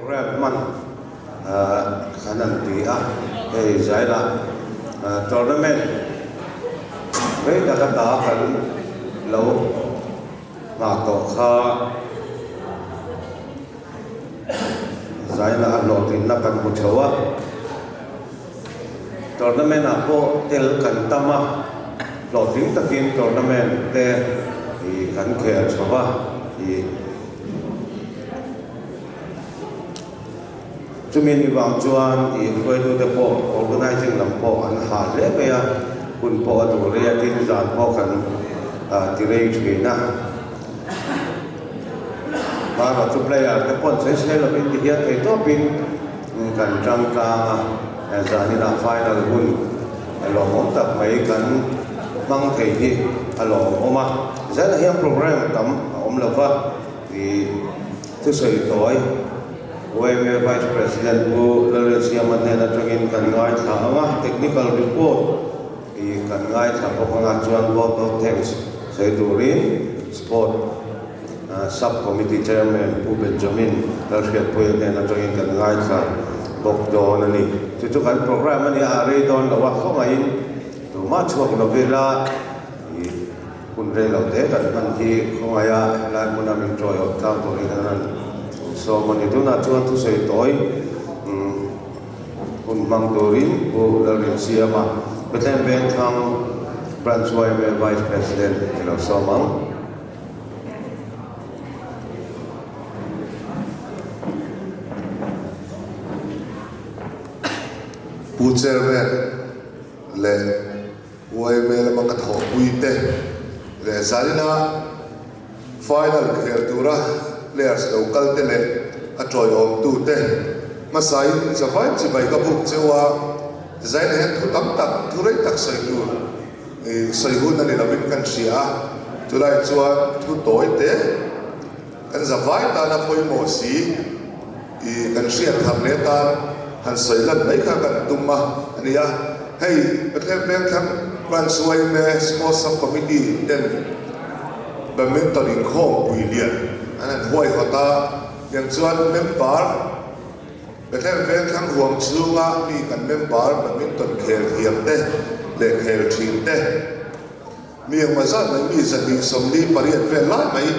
Program hman kan han ti a, hei Zaila tournament rei tak ata kan lo nghah tawh kha Zaila a hlawhtlinna kan hmu theuh a, tournament ah pawh tel kan tam a, hlawhtling takin tournament te kan khel chho a. Chumi ni vang chuan i hruaitute pawh organising lam pawh an hah hle mai a, hun pawh a duh rei a, tin zan pawh kan ti rei thin a. Hmanraw chu player te pawh an sawi sawi lovin ti hian thei tawpin kan tang tlang a, zaninah final hun lawmawm tak mai kan hmang thei hi a lawmawm a. Zanah hian program tam a awm lova. I thusawi tawi YMA Vice President Pu Lalrinsiama hnen atangin kan ngaithla ang a, Technical Report i kan ngaithla bawk ang a, chuan Vote of Thanks sawi turin Sport Sub Committee Chairman Pu Benjamin Lalhriatpuia hnen atangin kan ngaithla bawk dawn a ni. Chu chu kan program a ni a, a rei dawn lo a, khawngaihin tumah chhuak lo ila i Hun rei lo te kan hman hi khawngaia helai hmuna min tawi awm tlang turin an rawn sawm a ni. Tunah chuan thusawi tawi hun hmang turin Pu Lalrinsiama, Bethlehem Vengthlang Branch yma Vice President i lo sawm ang. Pu Chairman leh Yma lama ka thawhpui te leh zanina final khel tura players lo kal te leh a tawiawmtu te hmasain zavai chibai ka buk cheu a, zaina hian thu tam tak, thu rei tak sawi tur sawi hun a ni lovin kan hria a, chulai chuan thu tawi te kan zavai tana pawimawh si kan hriat thar leh tan han sawi lan mai kha kan tum a a ni a. Hei Bethlehem Vengthlang Branch yma Sports Sub Committee ten Badminton inkhawm pui lian an han huaihawt a, tiang chuan member Bethlehem Vengthlang huam chhunga mi kan member Badminton khel thiam te leh khel thin te mi engmah zat mai mi 248 vel lai mai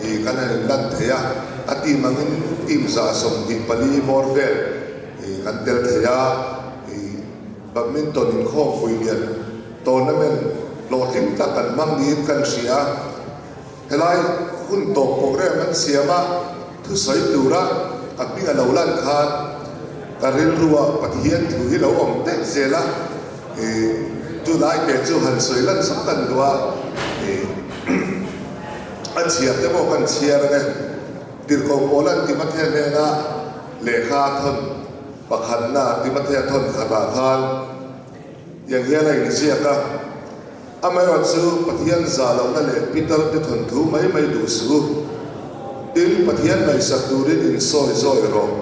i kan han inlan thei a, a team angin team 124 bawr vel i kan tel thei a. Badminton inkhawm pui lian tournament hlawhtling tak an hmang niin kan hria a, helai hun tawp program an siam a, thusawi tura a hming a lo lan khan ka rilrua Pathian thu hi lo awm daih zel a, tunai te chu han sawi lan sak kan duh a, a chhiar te pawh kan chhiar ang e, Tirhkoh Paula'n Timothea hnena lehkha a thawn. Pakhatna Timothea thawn khatah khan tiang hian a inziak a, Amaherawh chu Pathian zah lohna leh Peter te thawnthu mai mai duh suh u. Tin, Pathian ngaihsak turin insawi zawi rawh.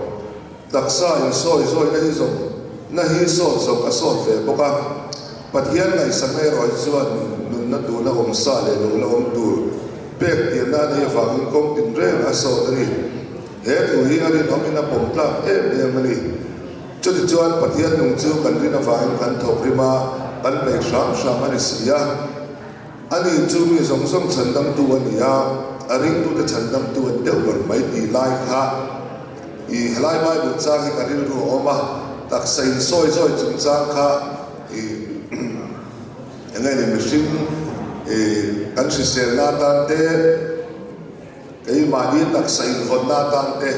Taksa insawi zawina hi zawng na hi sawt zawk a sawt ve bawk a. Pathian ngaihsakna erawh hi chuan nunna tuna awm sa leh lo la awm tur pek tiamna a neih avangin kawng tinreng a sawt a ni. He thu hi a rinawmin a pawm tlak em em a ni. Chutichuan Pathian nung chu kan rin avangin kan thawk rim a, kan bei hram hram a ni si a. Ani chu mi zawng zawng chhandamtu a ni a, a ringtute chhandamtu a ni deuh ber mai tih lai kha i helai Bible chang hi ka rilru a awm a, taksa insawi zawi chungchang kha i eng nge ni mihring i kan hriselna atan te, Keimahni taksa invawnna atan te,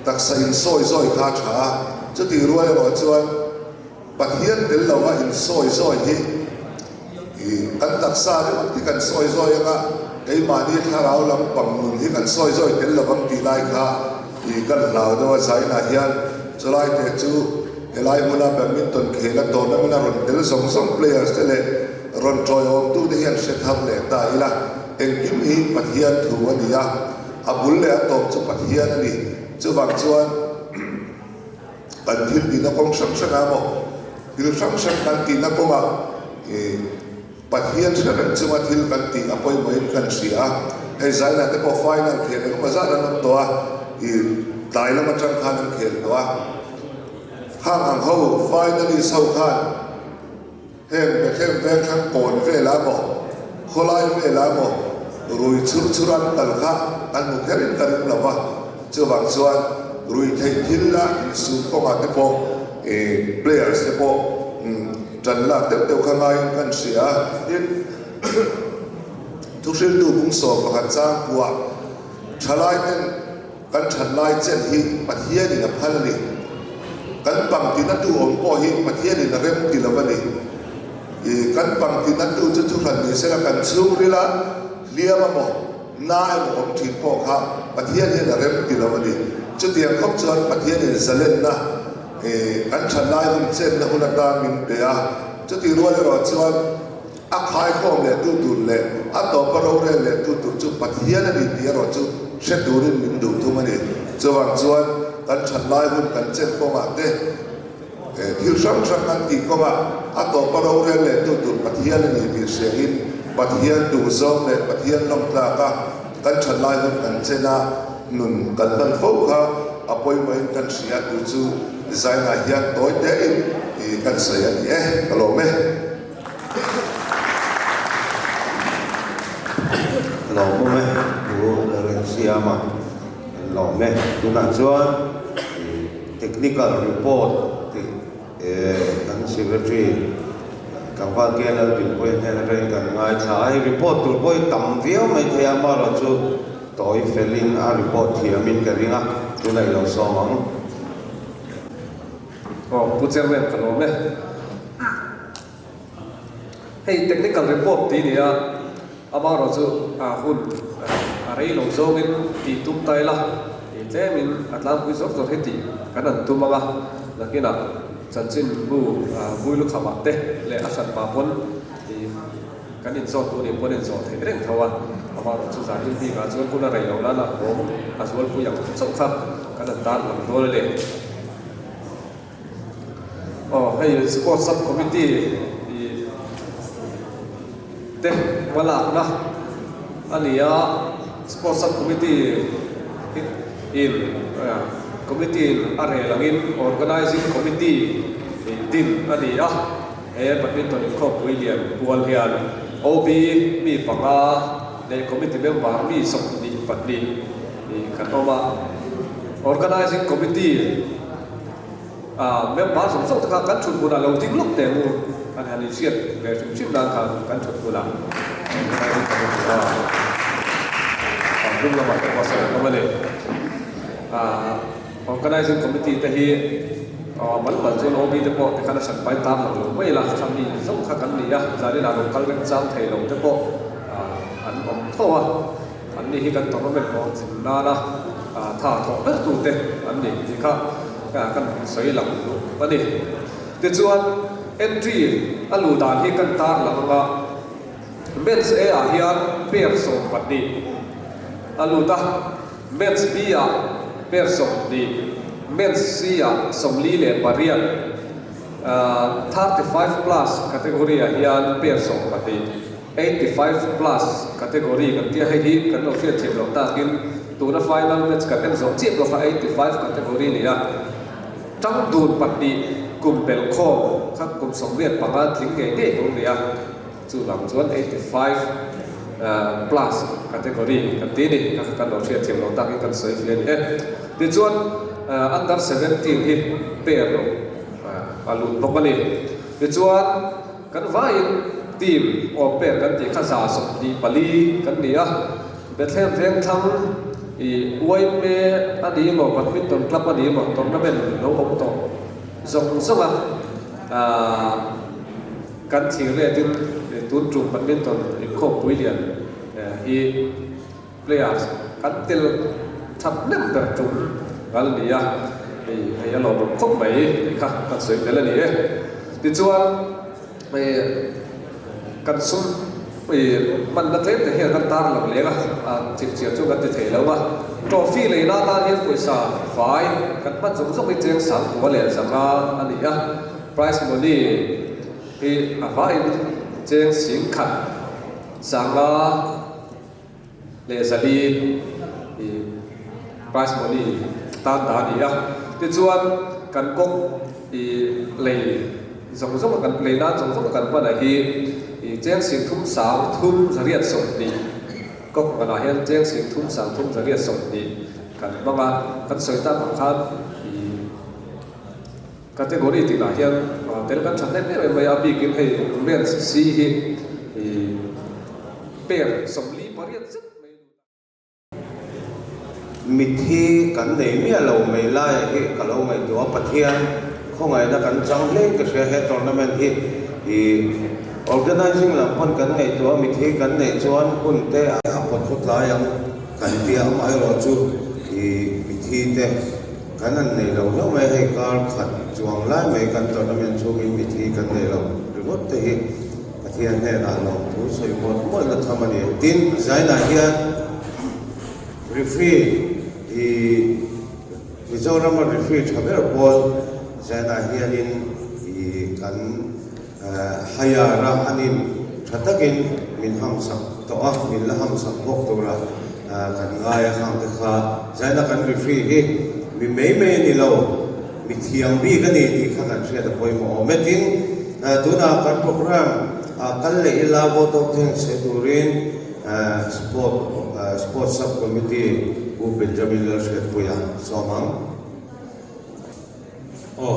taksa insawi zawi kha a tha a, chutih rual erawh chuan Pathian tel lova insawi zawi hi i kan taksa ringawt hi kan sawi zawi anga keimahni thlarau lam pang nun hi kan sawi zawi tel lovang tih lai kha i kan hlau deuh a, Zainah hian chulai te chu helai hmuna badminton khela tournament a rawn tel zawng zawng players te leh rawn tawiawmtute hian hre thar leh ta ila. Engkim hi Pathian thu a ni a, a bul leh a tawp chu Pathian a ni. Chuvang chuan kan thil tihna kawng hrang hrang ah emaw, thil hrang hrang kan tihna kawngah ih Pathian hre reng chunga thil kan tih a pawimawhin kan hria a. Hei Zaina te pawh final thiam engemaw zat an awm tawh a, ih. tlai lam atang khan an khel tawh a. Khang ang ho finalist ho khan heng Bethlehem Vengthlang kawn velah emaw, khawlai velah emaw rui chhur chhur an kal kha an hmu kherin ka ring lo va. Chuvang chuan rui theih thil la insum kawngah te pawh players te pawh tan lak deuh deuh kha ngaiin kan hria a. Tin, thuhriltu bungsawm pakhat changkuah thalai ten Kan that lai chen hi Pathianin a phal a ni. Kan pangtinatu awm pawh hi Pathianin a rem ti lo a ni. I kan pangtinatu chu thuhran ni sela kan chhungrila hliam emaw, na emaw awm thin pawh kha Pathian hian a rem ti lo a ni. Chutiang khawp chuan Pathianin zalenna i kan that lai hun chenna hun atan min pe a. Chutih rual erawh chuan A khaikhawm leh tu tur leh a tawpa rorel leh tu tur chu Pathian a ni tih erawh chu hre turin min duh thung a ni. Chuvang chuan kan that lai hun kan chen kawngah te, thil hrang hrang kan tih kawngah a tawpa rorel leh tu tur Pathian a ni tih hriain Pathian duhzawng leh Pathian lawmtlaka kan that lai hun kan chen a nun kan hman fo kha a pawimawhin kan hria tu chu design-ah hian tawi tein kan sawi a ni e, ka lawm e. Lawmawm e, thu la reng siam a, kan lawm e. Tunah chuan technical report tih kan secretary tlangval K Lalbinpuia hnen atangin kan ngaithla a, hei report tur pawh hi tam viau mai thei a, amaherawhchu tawi felin a report thiamin ka ring a, tunah i lo sawm ang. Aw, Pu Chairman ka lawm e. Hei technical report tih nia, amaherawhchu a hun a rei lo zawngin tih tum ta ila, ih tlemin a tlangpui zawr zawr hi tih kan han tum ang a, nakinah chanchin bu vui lukhamah te leh a hran pah pawn ih kan inzawt duh nih pawn inzawh theih reng tho a, amaherawhchu zahil bikah chuan hun a rei lo nana awm a zualpui ang chauh kha kan han tan lang dawn a ni. Aw hei sports sub committee ih te hmalakna a ni a sports sub committee in committee in a rel angin organizing committee ih din a ni a he badminton inkhawmpui lian pual hian OB mi panga leh committee member mi 22 ih kan awm a organizing committee. Member zawng zawng te kha kan thut hmunah lo ding lawk teh mu an han inhriat ve hrim hrim nan khan kan thut hmunah organizing committee a hnung lamah te pawh sawi an awm a ni. Organizing committee te hi mal mal chuan OB te pawh tikhan a hran pai tan lo lo mai la, kha mi zawng kha kan ni a, zaninah lo kal reng chang thei lo te pawh an awm tho a. An ni hi kan tournament hlawhtlin nana tha thawh ber tute an ni tih kha kan sawi lang duh a ni. Tichuan, entry a luh dan hi kan tar lang anga Men's A ah hian pair 12 a lut a, Men's B ah pair 20, Men's C ah 48, 35 plus category ah hian pair 12. 85 plus category kan tia hei hi kan lo hriat thiam loh takin tuna final match kan en zawh chiah pawh kha 85 category ni a, tang dun pahnih kum belh khawm kha kum 85 tling ngei ngei tur ni a, chuvang chuan 85 plus category kan ti ni kha kha kan lo hriat thiam loh takin kan sawi ve a ni e. Tichuan under 17 hi pair lo a lut bawk a ni. Tichuan. Kan vaiin team awm pek kan tih kha 124 kan ni a, Bethlehem Vengthlang i YMA a ni emaw Badminton Club a ni emaw tournament lo awm tawh zawng zawng a, kan thlir letin tun tum badminton inkhawmpui lian hi Players kan tel that hnem ber tum kal ni a, hei hei a lawmawm khawp mai tih kha kan sawi tel a ni e. Tichuan hei kan sum hei hmanna tlem te hian kan tar lang leng a, a chip chiah chu kan ti thei lo a. Trophy leina atan hian pawisa fai kan hman zawng zawng hi cheng sang kua leh zanga a ni a, prize money hi a vaiin cheng 10,000 zanga leh zali i prize money. tan ta a ni a. Tichuan kan kawng i lei zawng zawng a kan lei nan zawng zawng a kan hman ah hi i cheng 30 3 120 kawng hmanah hian cheng 30 3 120 kan hmang a, kan sawi tak ang khan i Category tinah hian tel kan tha hnem em em mai a, a bikin hei men's C hi i pair 48 zet mai lut a. Mitthi kan nei miah lo mai laia hi ka lo ngaihtuah a, Pathian khawngaihna kan chang hle ka hria he tournament hi i organizing lam pawn kan ngaihtuah a, mitthi kan neih chuan hun te a pawt khawtlai ang kan tia amaherawhchu i mitthi te Kan han nei lo hlauh mai, hei kar khat chuang lai mai kan tournament chhungin mithi kan nei lo ringawt te hi Pathian hnenah lawmthu sawi mawlh mawlhna tham a ni. Tin, Zainah hian referee i Mizorama referee tha ber pawl Zainah hianin i kan hire a, anin tha takin min hamsak tawh a, min la hamsak bawk tura kan ngai a, khang te kha zaina kan referee hi mi mai mai a ni lo, mi thiam bik a ni tih kha kan hriat a pawimawh awm e. Tin, tunah kan program kal leh ila vote of thanks he turin sport sports sub committee Pu Benjamin Lalhriatpuia sawm ang. Aw,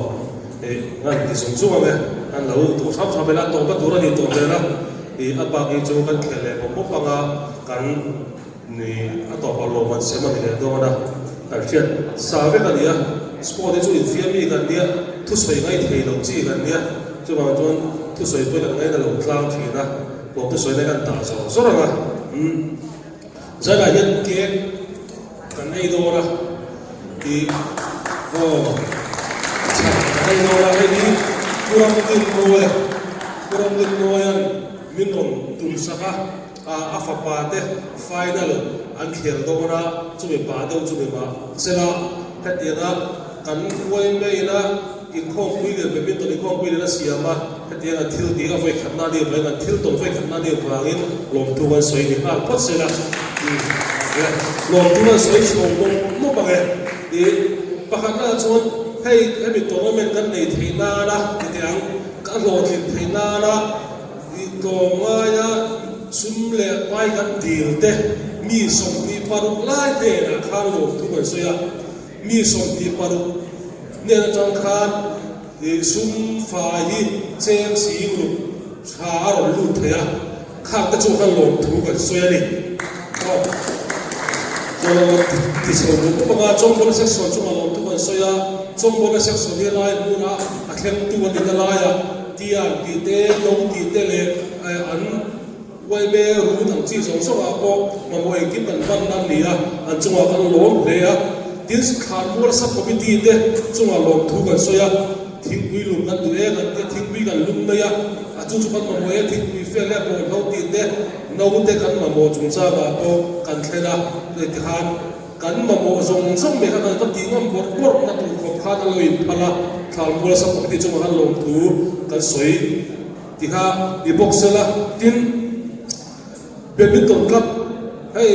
eh, ngan ti zung zung ang e, an lo duh hrang hrang vel a, tawpna tur a ni tawh hmel a, ih a bak hi chu kan khel leh bawk bawk ang a, kan ni a tawpah lawm an sem a ni leh dawn a, kan hriat sa vek a ni a, sport hi chu infiam mi kan nia, thusawi ngai thei lo chi kan nia, chuvang chuan thusawi pawhin an ngaina lo tlang thin a, lawm thusawi na hian an dah zawr zawr ang a, umm. Zanah hian cake kan ei dawn a tih aw chhak kan ei dawn a hei hi Pu Ramdinmawia Pu Ramdinmawia'n min rawn tum sak a a fapa te final an khel dawn a chumi pa deuh chumi mah sela hetianga kan uai main a inkhawmpui lian badminton inkhawmpui lian a siam a Hetiang an thil tih a vawi khatna ni avangin an thil tawn vawi khatna ni avangin lawmthu an sawi ni nghal phawt sela lawmthu an sawi chho mawp mawp ang e. Ih pakhatna chuan hei hemi tournament kan nei theih nana ti teh ang ka hlawhtlin theih nana ih tlawmngaia sum leh pai kan dil te mi 26 lai hnenah khan lawmthu kan sawi a mi 26 hnen atang khan I sum fai hi cheng sing ruk tha a rawn lut thei a, khang te chu khan lawmthu kan sawi a ni. Aw chuan ti chho bawk bawk anga Chawngbawla section chungah lawmthu kan sawi a, Chawngbawla section hi lai hmuna a thlengtu a nihna laia Tian tih te, Do tih te leh an Uaime rut ang chi zawng zawngah pawh mamawh engkim kan hman nan ni a, an chungah kan lawm hle a. Tin, Thlanmual Sub Committee te chungah lawmthu kan sawi a, thingpui lum kan duh e kan tia thingpui kan lum mai a, a chu chu kan mamawh e, thingpui fel e bawlhlo tih te, no te kan mamawh chungchangah pawh kan thlen a, hei tikhan kan mamawh zawng zawng mai kha kan va tih ngam bawrh bawrh na tur khawp khan a lo inphal a, Thlanmual Sub Committee chungah khan lawmthu kan sawi. Ti kha i bawk sela, tin Badminton Club hei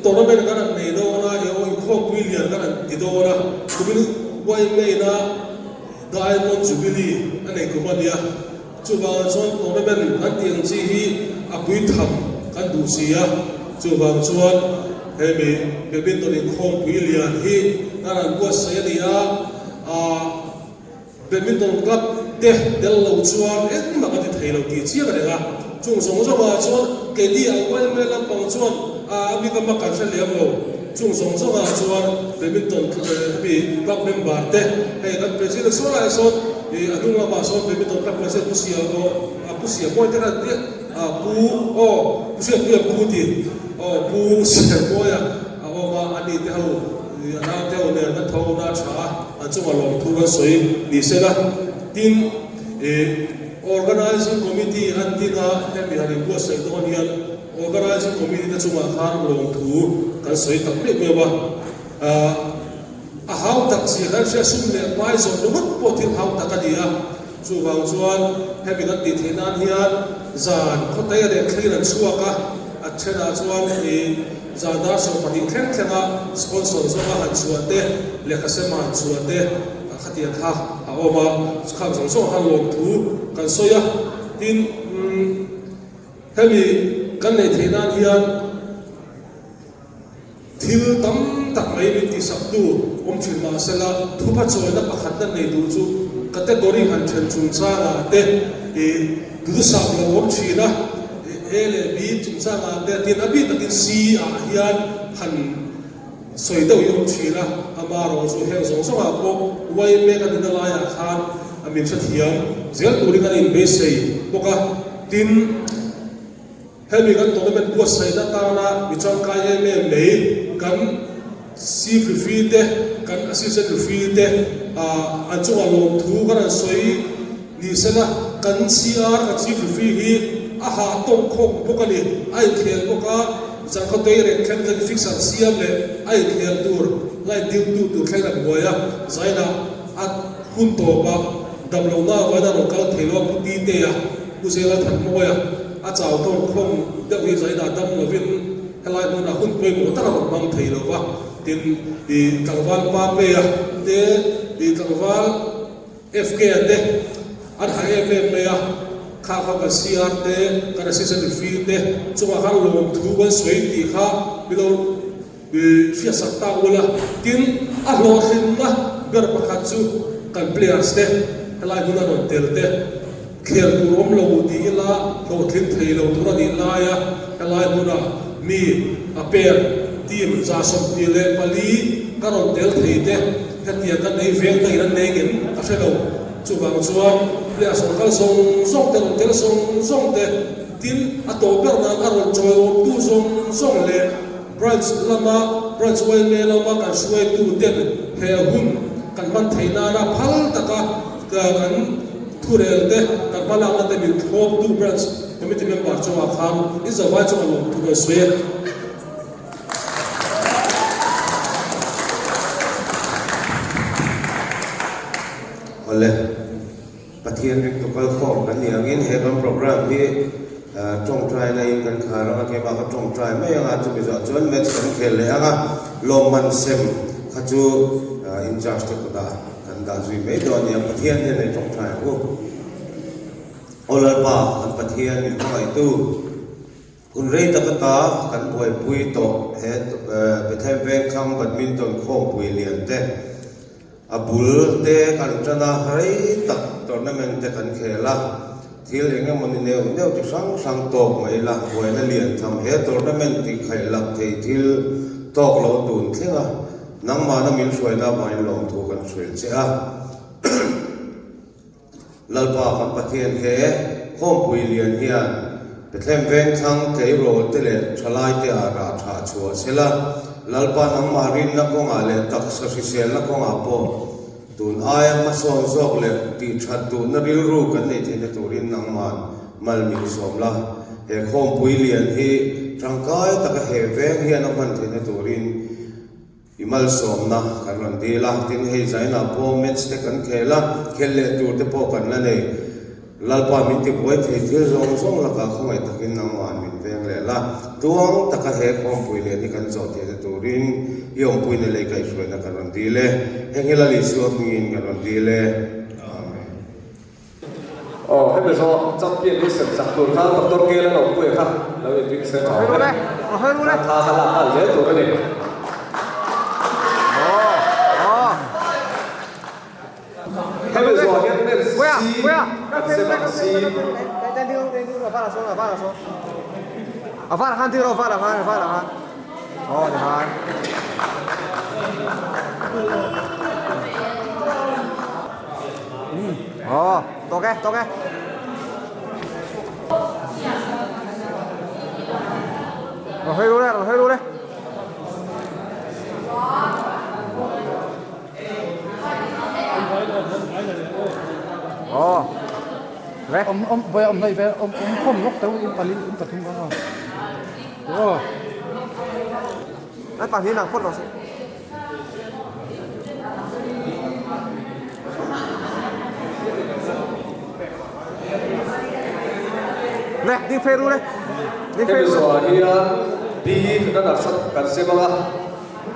tournament kan han nei dawn a, eng inkhawmpui lian kan han ti dawn a, kumin Uaimleina Diamond Jubilee a nei kum a nia, chuvangah chuan tournament kan tih ang chi hi a pui tham kan duh si a, chuvang chuan hemi Badminton inkhawmpui lian hi kan han buatsaih a ni a, ah. Badminton club te tel lo chuan engmah ka ti thei lo tih chiang reng a, chung zawng zawngah chuan keini ang YMA lampang chuan a bik a mak kan hre lem lo. Chung zawng zawngah chuan badminton hemi club member te hei kan president saw lai sawn ih a hnung lamah sawn badminton club president Pu Sia aw a Pu Sia Mawi te khan tia a Pu aw Pu Sia Puia Pu ti aw Pu Sia Mawia a awm a ani te ho ih a naute ho nen kan tho na tha a. An chungah lawmthu kan sawi ni se la, tin ih Organising Committee an din a, hemi han inbuatsaih dawn hian Organising Committee te chungah khan lawmthu kan sawi tak meuh meuh a. Ah a hau tak zia kan hria sum leh pai zawh ringawt pawh thil hau tak a ni a, chuvang chuan hemi kan tih theih nan hian zan khawtei leh thlengin an chhuak a, a thenah chuan ih. Zan dar 20 thleng thlenga sponsor zawnga han chhuah te, lehkha sema han chhuah te khatiang kha a awm a, khang zawng zawng khan lawmthu kan sawi a. Tin, hemi kan neih theih nan hian thil tam tak mai min tihsaktu awm thin mah sela, thupha chawina pakhat na nei duh chu category han then chungchangah te ih duhsam lo awm thin a, A leh B chungchangah te tin a bik takin C ah hian han sawi deuh hi awm thin a, amaherawh chu heng zawng zawngah pawh yma kan nihna laiah khan min hrethiam zel turin kan inbeisei bawk a, tin. Hemi kan tournament buatsaihna atana mi tangkai em em mai kan chief referee te, kan assistant referee te an chungah lawmthu kan han sawi ni sela, kan CR, kan chief referee hi a hah tawk khawk bawk a ni. A inkhel bawk a, zan khaw tei reng thleng thleng fixer siam leh a inkhel tur line deuhtu tur thleng an buai a, zainah a hun tawpah damlohna avangin a rawn kal thei lo a, Pu Tite-a. Pu Zela Thanmawia a chau tawk khawm deuh hi zainah dam lovin helai hmunah hun pawimawh tak a rawn hmang thei lo va, tin i tlangval Papea te, i tlangval FK-a te an ha em em mai a, kha kha kan CR te, kan assistant referee te chungah khan lawmthu kan sawi tih kha milo i hriatsak ta ula, tin a hlawhtlinna ber pakhat chu kan players te helai hmuna rawn tel te khel tur awm lo tih ila hlawhtling thei lo tur a nih laia helai hmuna mi a pair team 24 ka rawn tel thei te hetiang kan nei veng dangin an nei ngem ka hre lo. Chuvang chuan players rawn kal zawng zawng te rawn tel zawng zawng te tin a tawp ber nan a rawn chawiawmtu zawng zawng leh Branch lama Branch yma lama kan hruaitu ten he hun kan hman theih nana phal taka kan thurel te kan hmalakna te min thlawptu Branch Committee member chungah khan i zavai chunga lawmthu kan sawi e. Awle. Pathian ringtu kalkhawm kan nih angin he kan program hi tawngtaina in kan khar anga keimah ka tawngtai mai anga chumi zawh chuan match kan khel leh anga lawmman sem kha chu in charge te kutah kan dah zui mai dawn ania Pathian hian ei tawngtai ang u. Aw Lalpa kan Pathian min hmangaihtu hun rei tak ata kan buaipui tawh he Bethlehem Vengthlang Badminton khawmpui lian te A bul te kan tan a, rei tak tournament te kan khel a, thil eng emaw ni neuh neuh chi hrang hrang tawk mai la, buaina lian tham he tournament tih khaih lak thei thil tawk lo tun thleng a, nangmahna min hruaina avangin lawmthu kan hrilh che a. Lalpa kan Pathian he khawmpui lian hian Bethlehem vengthlang tleirawl te leh thalai te ah rah tha chhuah se la, Lalpa nangmah rinna kawngah leh taksa hriselna kawngah pawh tun aia hmasawn zawk leh tih that duhna rilru kan neih theihna turin nangman mal min sawm la. He khawmpui lian hi tangkai taka he veng hian a hman theihna turin I malsawmna kan rawn dil a, tin hei zainah pawh match te kan khel a, khel leh tur te pawh kan la nei. Lalpa min ti buai thei thil zawng zawng lakah khawngaih takin nangmah min veng leh la, tuang taka he khawmpui lian hi kan zawh theihna turin i awmpuina lei kaihhruaina kan rawn dil e. Heng hi Lal Isua hmingin kan rawn dil e. Amen. Aw, hemi zawh champion hi sem chak tur khan Doctor Kela lo puia kha lo inring se tha awm e. Khan thla kha lak nghal zel tur a ni. Hemi zawh hian match C kan sem ang C. Ờ, ok, ok. Rồi hơi luôn đây, rồi hơi luôn đây. Ờ. Về. Om om voi om nei ve om om khom lok teu in palin in pathum ka. Ờ. Anh pahnih nang phot lo se. Nè, đi phê luôn đây. Đi phê Hemi luôn. zawhah hian. B runners up kan sem anga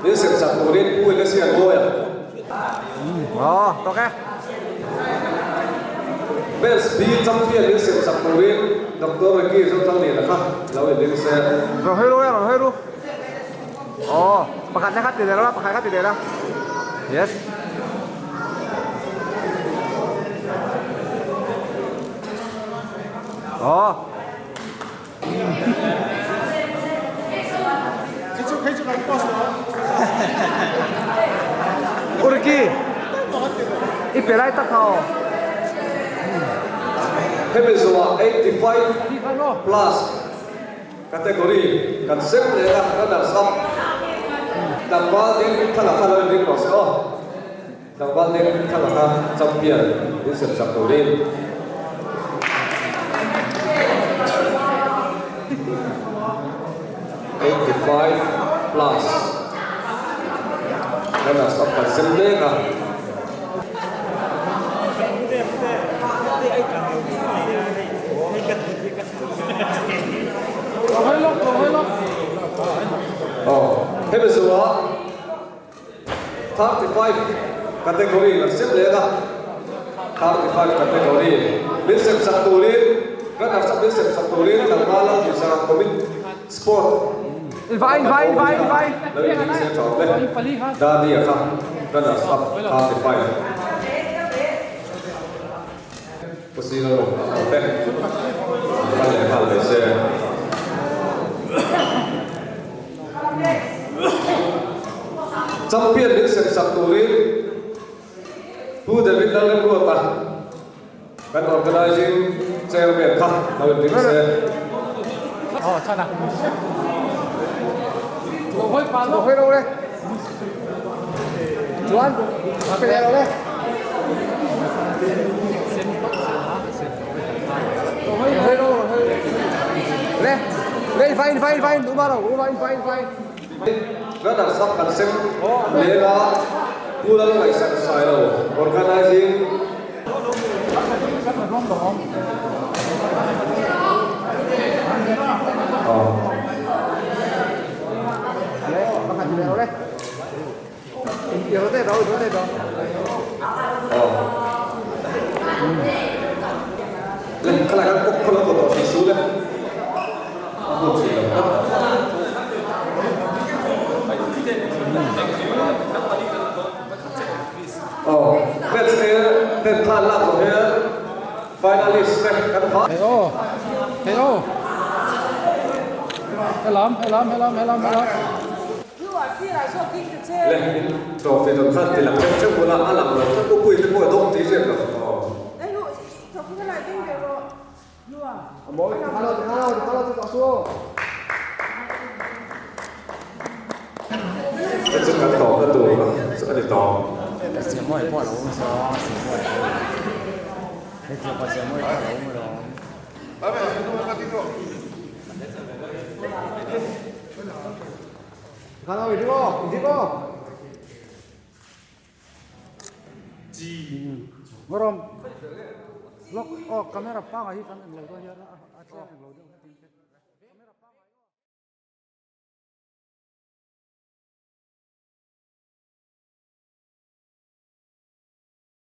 min sem sak turin Pu Elesian Mawia. Aw tawk e. Men's B champion min sem sak turin Doctor Ricky Zothangniana kha lo inring se. Rawn hawi ru e rawn hawi ru. Aw pakhat na kha ti leh lo a pakhat kha ti leh la. Yes. Aw. Urki i pe lai tak kha aw. Hemi zawhah 85 plus category kan sem leh a, runners up tlangval ding thla kha lo inring rawh se aw. Tlangval deng thla laka champion min sem sak turin. 85 plus runners up kan sem mek a. Aw, hemi zawhah. 35 category kan sem leh a, 35 category min sem sak turin runners up min sem sak turin tlangval a tihsak commit sport Invai invai invai invai lo inring se tha awm e Dani a kha runners up 35 Pasina rawng a awm e kan leh nghal mai se. Champion min sem sak turin Pu David Lalremruata kan organising chairman kha lo inring se. Chuan pe leh lo le. Le le in fai in fai in fai uma ro uma in fai in fai. Runners up kan sem leng a Pu Lalngaihsak Sailo organising. Le khalai kan pawk khaw lo tawh tawh thei su le a hun thei lo tak. Aw match te ten thlan lak zawh hian finalist te kan va. Hei aw hei aw helam helam helam helam helam. Le in trophy dawn khan ti lang deuh theuh bula a lang lo kha pupui te pawh a dawng tih hriat lo aw. Chu chu kan tawpna tur chu a ni tawh. Ngarawm lawk aw camera pangah hi kan englo dawn hian a chiang englo deuh.